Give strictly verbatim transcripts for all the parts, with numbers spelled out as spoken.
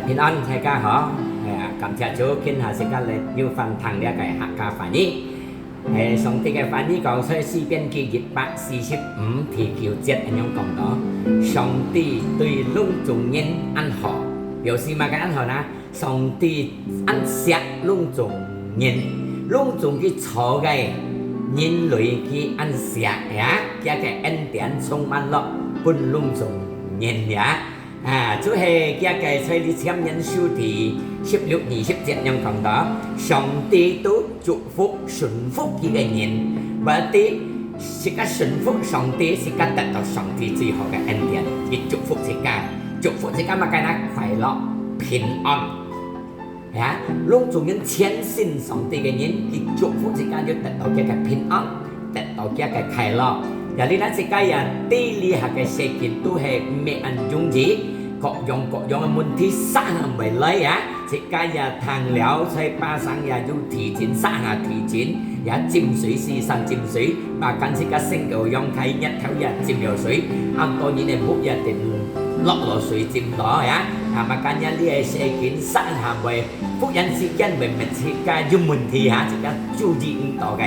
平安，大家好。哎呀，感謝主，今下自家來又翻聽這个客家話語。哎，上帝个話語講，在詩篇記一百四十五第九節恁樣講到：上帝對攏總人恁好，表示麼个恁好呢？上帝恁惜攏總人，攏總佢造个人類佢恁惜呀，佢个恩典充滿落分攏總人呀。 啊，就係這个在這箴言書第十六二十節恁樣講到：上帝都祝福順服佢个人，或者自家順服上帝，自家得到上帝最好个恩典，佢祝福自家，祝福自家麼个呢？快樂、平安。 呀，攏總人相信上帝个人，佢祝福自家就得到佢个平安，得到佢个快樂。呀，你看自家呀，在這下个世間都係毋係恁容易，各樣各樣个問題煞下會來呀。自家呀，聽了在巴生呀有地震，煞下地震，呀浸水死三浸水，嘛跟自家新舊樣開日頭呀浸了水，恁多人个屋呀定落落水浸到呀，啊嘛跟呀這个世間煞下會 忽然之間會問自家有問題哈，自家注意毋到个。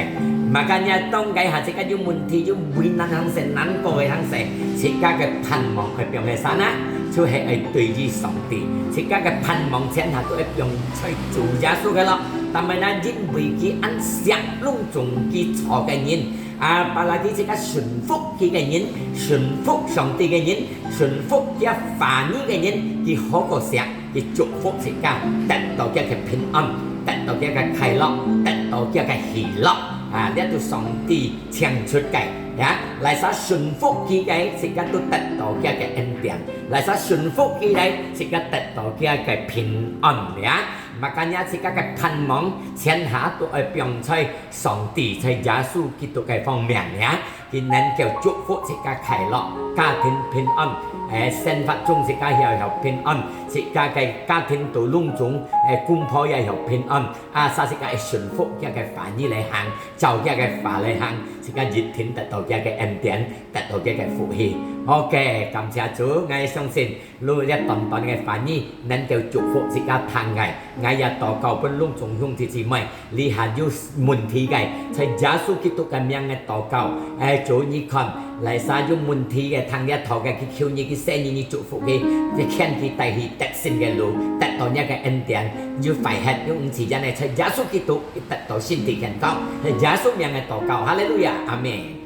嘛，今日當該下自家有問題、有為難行事、難過个行事，自家个盼望愛放在山啊，就係愛對於上帝。自家个盼望全下都愛放在主耶穌个咯。但係呢，因為佢恁惜攏總佢造个人，啊，巴拉佢自家順服佢个人，順服上帝个人，順服佢話語个人，佢好過惜。 佢祝福自家，得到佢个平安，得到佢个快樂，得到佢个喜樂。啊，這都上帝請出个，呀，哪儕順服佢个，自家都得到佢个恩典；哪儕順服佢个，自家得到佢个平安呀。嘛，今日自家个盼望，全下都愛放在上帝，在耶穌基督个方面呀。 佢能夠祝福自家快樂，家庭平安，誒，生活中自家也有平安，自家个家庭都攏總，誒，公婆也有平安，啊，煞自家愛順服佢个話語來行，照佢个話來行，自家一定得到佢个恩典，得到佢个福氣。OK，感謝主，𠊎相信，如果這短短个話語能夠祝福自家聽个，𠊎也禱告分攏總兄弟姊妹， 這下有問題个，在耶穌基督个名个禱告。誒，主你看，哪儕有問題个，聽這道个，去求你，去赦你，你祝福佢，你牽佢帶去得勝个路，得到你个恩典。有壞忒，有毋自然个，在耶穌基督得到身體健康，在耶穌名个禱告，哈利路亞，阿門。